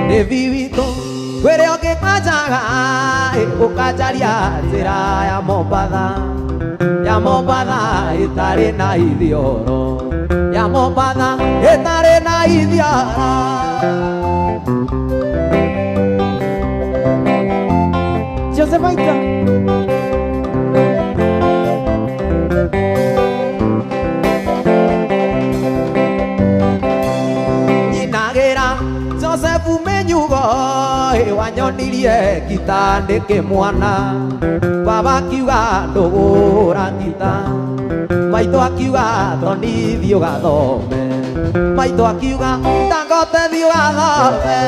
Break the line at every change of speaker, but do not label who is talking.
Nĩvi witũ kwĩrĩ ũngĩkanjaga ũkanjaria njĩra ya Mombatha, ya Mombatha ĩtarĩ na ithioro, ya Mombatha ĩtarĩ na ithioro.
Jose Maita.
Nyinagĩra Josefu Menyugo wanyonirie ngita ndĩkĩ mwana, baba akiuga ndũgũra ngita, maitũ akiuga thoni thiĩ ũgathome, maitũ akiuga Dangote thiĩ ũgathome.